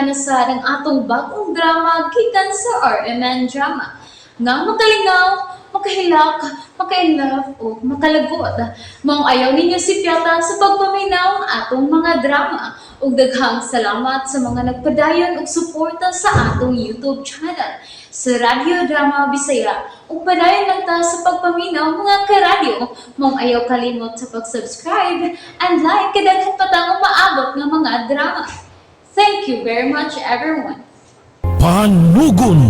na sad ang atong bagong drama gikan sa RMN Drama. Nga makalingaw, makahilak, maka-inlove o makalagot. Maong ayaw ninyo sipyata sa pagpaminaw ang atong mga drama. Ug daghang salamat sa mga nagpadayon og suporta sa atong YouTube channel sa Radyo Drama Bisaya. Ug padayon lang ta sa pagpaminaw, mga karadyo. Maong ayaw kalimot sa pag-subscribe and like kay daghan pa tang umaabot nga mga drama. Thank you very much, everyone. Panugon.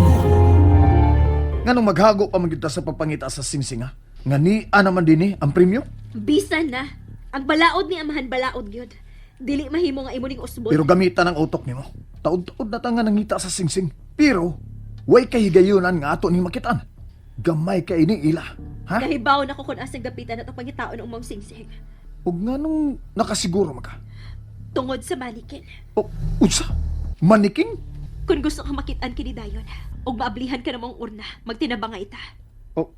Nganong maghago pa man gyud ta sa pagpangita sa singsing, ha? Nga ni naman dinhi ang premyo? Bisan na. Ang balaod ni amahan balaod gyud. Dili mahimo nga imo ning usbon. Pero gamitan ang utok nimo. Taod-taod na ta nga nangita sa singsing. Pero way kahigayunan nga ato ning makitaan. Gamay kay ini ila. Ha? Kahibaw na ko kung asang dapitan at ang pangitaon ang maong singsing. Ug nganong nakasiguro man ka? Tungod sa manikin. O, unsa? Maniking? Kung gusto ka makitaan kini dayon, ug maablihan ka ng maong urna, magtinabangay ta. O,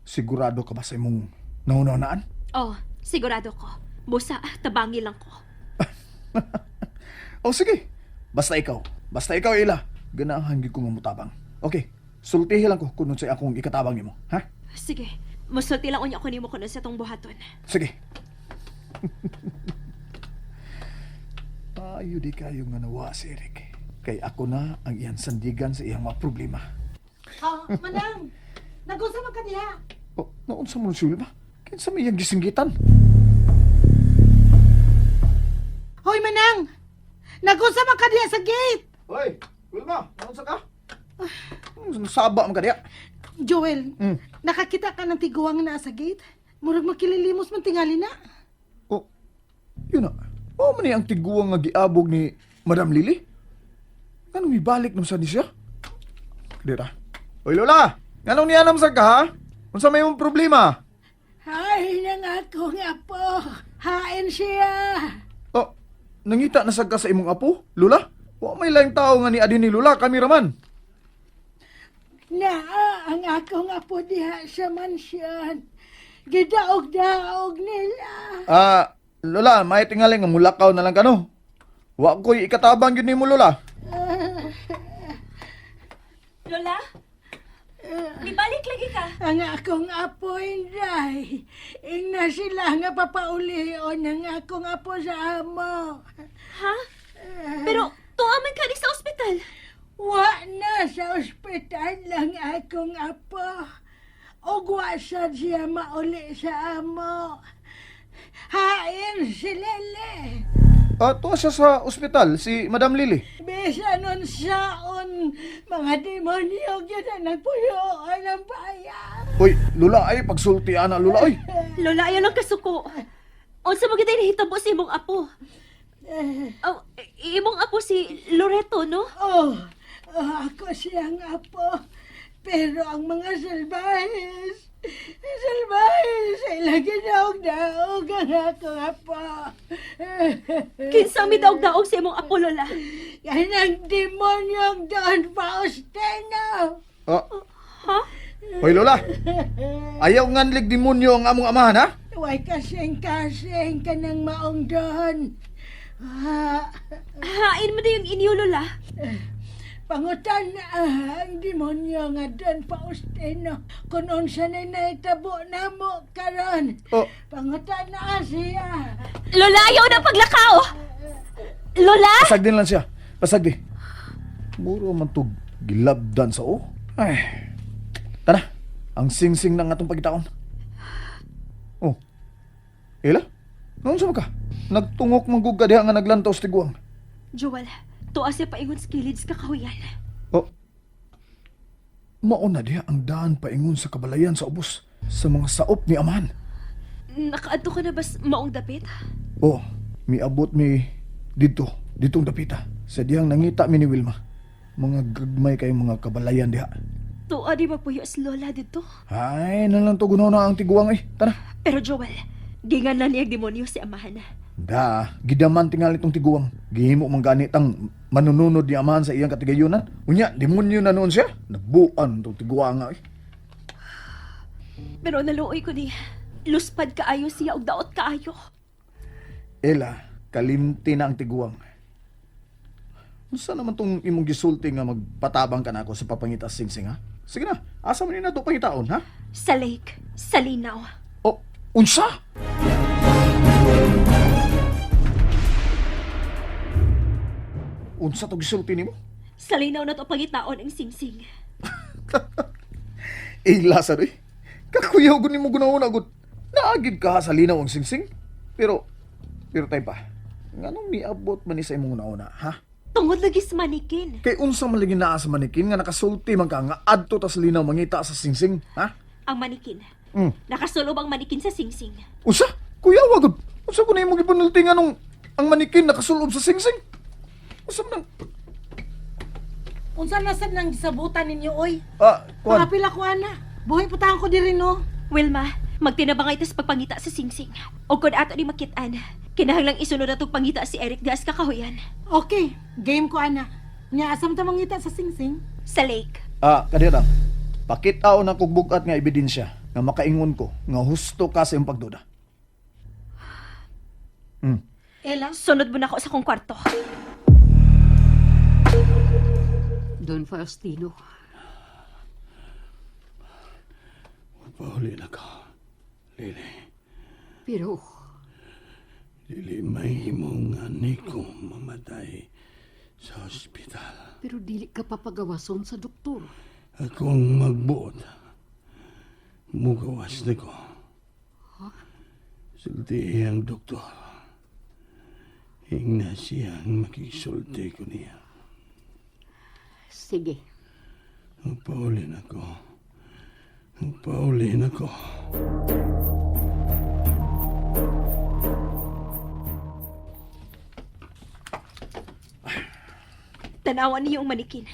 sigurado ka ba sa imong naunanaan? Oh, sigurado ko. Busa, tabangi lang ko. O sige, basta ikaw. Basta ikaw, Ila. Ganahan gyud ko nga mutabang. Okay, sultihi lang ko kung unsay akong ikatabang nimo, ha? Sige, musulti lang unya ko nimo kuno sa tong buhaton. Sige. Tayo di kayo nga nawa si Eric. Kay ako na ang iyang sandigan sa iyang mga problema. Ah, Manang, nag-unsa man ka diha? O, noon sa mga ba? Kinsa may iyang gisinggitan? Hoy, Manang! Nag-unsa man ka diha sa gate? Hoy, Wilma, naon sa ka? Saba man ka diya. Joel, nakakita ka ng tiguang naa sa gate? Murag makililimos man tingali na. O, yun na. O man ni ang tiguang nga giabog ni Madam Lily? Nganong mibalik nung sa ni siya? Dira. Hoy Lola, nganong nianam sa ka ha? Unsa may imong problema? Ay, nang akong apo. Hain siya. Oh, nangita na sad ka sa imong apo, Lola? Wa may laing tao nga ni adi ni Lola, kami raman. Naa ang akong apo diha sa mansyon. Gidaog-daog nila. Ah, Lola, may tingali nga mulakaw na lang kano. Wa ko'y ikatabang yun nimo, Lola. Lola? Mibalik lagi ka. Ang akong apo, inday. Ingna sila nga papaulion ang akong apo sa amo. Ha? Pero tuwa man ka ni sa ospital. Wa na sa ospital lang akong apo. Og wa sad siya mauli sa amo. Hain si Lele. Ah, tuwa siya sa ospital, si Madam Lily. Bisan unsaon, mga demonyo gyud ang nagpuyoan ang bayan. Uy, Lola, ay pagsulti ana, Lola, oy. Lola, ayaw lang kasuko. Unsa man gyud ay nahitabo sa imong apo? Oh, imong apo si Loreto, no? Oh, oh, ako siyang apo. Pero ang mga salbahes, salbahes, ay lagi daog-daog ang akong apo. Kinsa mi daog-daog sa imong apo, Lola? Yan ang demonyong Don Faustino. Ah, Ha? hoy Lola. Ayaw nganlig demonyo ang among amahan, ha? Huwag kasing-kasing ka ng maong Don. Ah, Hain mo na yung inyo, Lola. Pangutan ang demonyo nga Don Faustino kung unsa na naitabo namo karon. Oh, Pangutan na siya. Lola, ayaw na paglakaw! Lola? pasagdi lang siya. Pasagdi. Muro man to gilabdan sa o. Ay. Tara, ang sing-sing na nga itong pagitaon. Oh. Ela? Noon sa ka? Nagtungok mong ka diha nga naglantaw sa tiguang. Joel, tuwa siya paingon sa kilid sa kakahuyan. Oh. Mauna diha ang daan paingon sa kabalayan sa ubos sa mga saop ni Aman. Nakaadto ka na ba sa maong dapit? Oh, miabot mi didto, ditong dapita. Sa dihang nangita mi ni Wilma. Mga gagmay kayong mga kabalayan diha. Tuwa di magpuyo sa Lola dito. Ay, nalang to gunaw na ang tiguang eh. Tara. Pero Joel, gingan na niya ang demonyo si amahan. Da, gidaman tingali itong tiguang. Gihimo man gani tang manununod ni Amahan sa iyang katigayunan. Unya, demonyo na noon siya. Nabuan itong tiguang nga eh. Pero naluoy ko ni, luspad kaayo siya og daot kaayo. Ela, kalimti na ang tiguang. Unsa naman tong imong gisulti nga magpatabang ka na ako sa papangita sa singsing, ha? Sige na, asa man ni nato pangitaon, ha? Sa lake, sa linaw. O, unsa? Unsa to gisulti nimo? Sa linaw na to pangitaon ang singsing. Ila sa eh. Kakuyaw gud nimo gunaon agud. Naagid ka sa linaw ang singsing. Pero pero tay pa. Nganong miabot man ni sa imong una, ha? Tungod lagi sa manikin. Kay unsa man lagi naa sa manikin nga nakasulti man ka nga adto ta sa linaw mangita sa singsing, ha? Ang manikin. Mm. Nakasulob ang manikin sa singsing. Unsa? Kuya wagud. Unsa ko na imong gipanulti nga nung ang manikin nakasulob sa singsing? Unsa man ang Unsa na sad nang gisabutan ninyo oy? ah, kuan. Pangapila ko ana. Buhi putahan ko diri no. Wilma, magtinabangay tas pagpangita sa singsing. O kung ato ni makitaan, kinahanglang isunod atong pangita si Eric Diaz kakahuyan. Okay, game ko ana. Nya asam ta mangita sa singsing? Sa lake. Ah, kadira. Pakitao na kog bugat nga ebidensya nga makaingon ko nga husto ka sa imong pagduda. Ela, Sunod mo na ako sa kong kwarto. Don Faustino, Pauli na ka. Lili, pero dili may imong ani ko mamatay sa ospital. pero dili ka papagawason sa doktor. Akong magbuot. Mugawas na ko. Sulti ang doktor. Hingna siyang makisulti ko niya. Sige, Magpaulin ako. Magpaulin ako. Tanawan niyo ang manikin.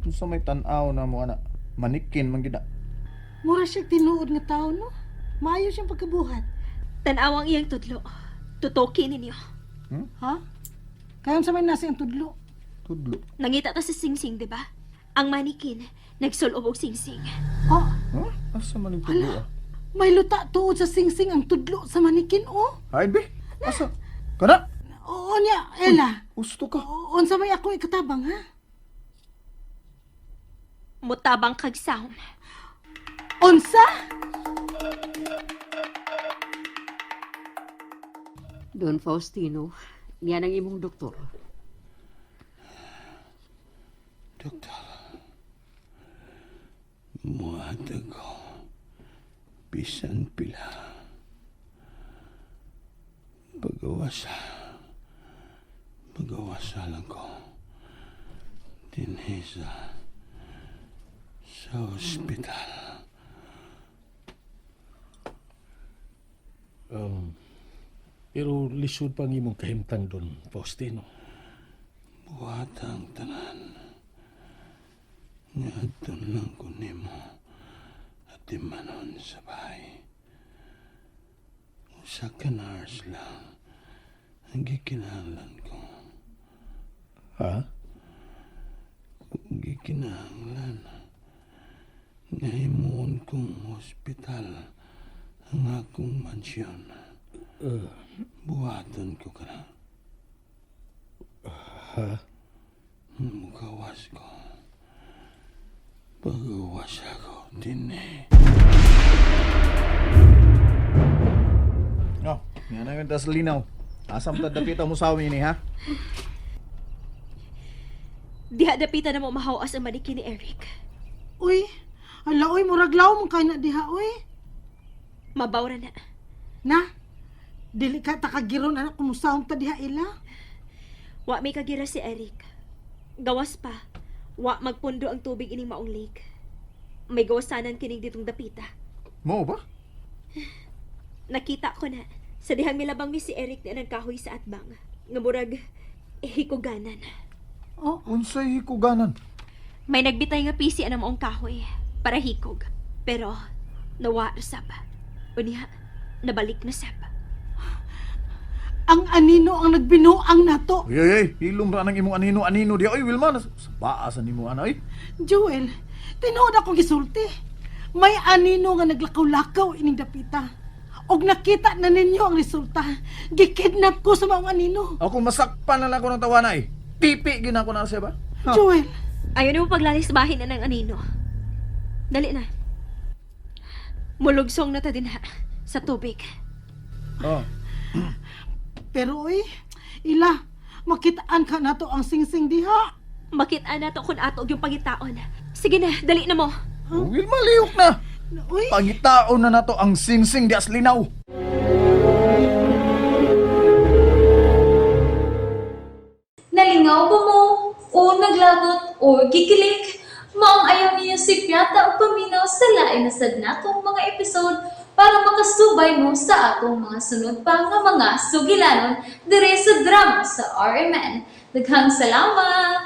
Unsa may tan-aw na mo ana? Manikin man gid na. mura siya tinuod nga tao no. Maayo siyang pagkabuhat. Tanawa ang iyang tudlo. Tutoki ninyo. Ha? Kaya unsa may nasa ang tudlo? Tudlo. Nangita ta sa singsing, di ba? Ang manikin, nagsulob og singsing. Oh, Huh? Asa man yung tudlo ah? may luta tuod sa singsing ang tudlo sa manikin oh. Ay, be. Asa? Kana? Oo niya, Ela. Husto ka. O, Unsa may ako ikatabang ha? Mutabang kag sahom. Unsa? Don Faustino, niyan ang imong doktor. Doktor, muhatag ko. Bisan pila. Pagawasa. Pagawasa lang ko. Dinhi sa ospital. Pero lisod pa ang imong kahimtang doon, Faustino. Buhat ang tanan. Ngadton lang ko nimo at timanon sa bahay. Usa ka nurse lang ang gikinahanglan ko. Ha? Kung gikinahanglan, nga himuon kong hospital ang akong mansyon. Buhaton ko ka na. Ha? Mukawas ko. Pagawas ako din eh. No, nga na yung tas linaw. Asam ta dapita mo sa ini ha? Diha dapita na mo mahawas ang manikin ni Eric. Uy, ala oy, murag law man kay na diha oy. Mabawra na. Na, dili ka takagiron anak kumusaom ta diha ila. Wa may kagira si Eric. Gawas pa. Wa magpundo ang tubig ining maong lake. May gawasanan kining ditong dapita. Mo ba? Nakita ko na. Sa dihang milabang mi si Eric na nagkahoy sa atbang. Nga murag, hikuganan. Oh, Unsay hikuganan? May nagbitay nga pisi ang maong kahoy para hikog. Pero nawa sab. Unya, nabalik na sab. ang anino ang nagbinuang nato. Uy, uy, uy, hilom ra nang imong anino-anino di. Oy, Wilma, sa paa sa nimo ana oy. Joel, tinuod akong gisulti. May anino nga naglakaw-lakaw ining dapita. Og nakita na ninyo ang resulta. Gikidnap ko sa maong anino. Ako masakpan na lang ako ng tawana eh. Tipi ginako na siya ba? Ha? Joel, Ayaw nimo paglalis bahin na ng anino. Dali na. Mulugsong na ta din ha, sa tubig. Oh. Pero uy, ila, makitaan ka na to ang singsing diha. Makita na to kung ato og yung pangitaon. Sige na, dali na mo. Oh, Wilma, lihok na. Uy, Pangitaon na nato ang singsing di aslinaw. Nalingaw ba mo? O naglagot o gikilig? Maong ayaw niyo si Piata o paminaw sa lain na sad natong mga episode para makasubay mo sa atong mga sunod pa nga mga sugilanon dire sa drama sa RMN. Daghang salamat!